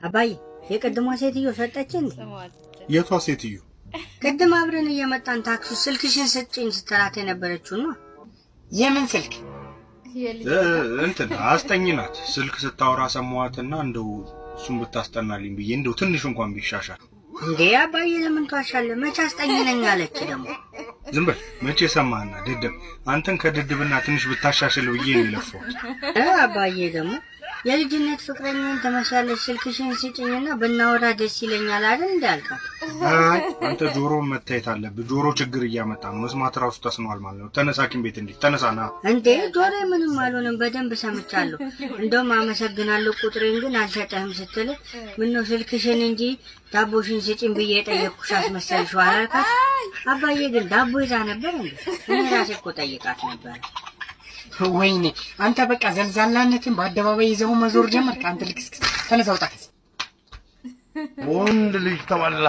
አባዬ፣ የቅድሟ ሴትዮ ሰጠች እንዴ? የቷ ሴትዮ? ቅድም አብረን እየመጣን ታክሲ ስልክሽን ስጭኝ ስትላት የነበረችው ነው። የምን ስልክ? እንትን አስጠኝ ናት። ስልክ ስታወራ ሰማኋትና እንደው እሱን ብታስጠናልኝ ብዬ፣ እንደው ትንሽ እንኳን ቢሻሻል። እንዴ አባዬ፣ ለምን ትዋሻለህ? መቼ አስጠኝ ነኝ አለች ደግሞ? ዝም በል፣ መቼ ሰማህና ደደብ። አንተን ከድድብና ትንሽ ብታሻሽል ብዬ ነው የለፋሁት። አባዬ ደግሞ የልጅነት ፍቅረኛን ትመስያለሽ፣ ስልክሽን ስጭኝና ብናወራ ደስ ይለኛል አይደል እንዳልካት? አይ፣ አንተ ጆሮ መታየት አለብህ። ጆሮ ችግር እያመጣ ነው። መስማት ራሱ ተስኗል ማለት ነው። ተነሳ፣ ሐኪም ቤት እንሂድ። ተነሳ ና። እንዴ፣ ጆሮ ምንም አልሆንም፣ በደንብ ሰምቻለሁ። እንደውም አመሰግናለሁ፣ ቁጥሬን ግን አልሰጠህም ስትል ምነው ስልክሽን እንጂ ዳቦሽን ስጭኝ ብዬ የጠየቅኩሽ አስመሰልሽው አላልካት? አባዬ ግን ዳቦ ይዛ ነበር እንዴ? እኔ ራሴ እኮ ጠይቃት ነበር። ወይኔ አንተ፣ በቃ ዘልዛላነትን በአደባባይ ይዘው መዞር ጀመርክ። አንተ ልክስክስ፣ ተነሳ ውጣ ከዚህ። ወንድ ልጅ ተበላ።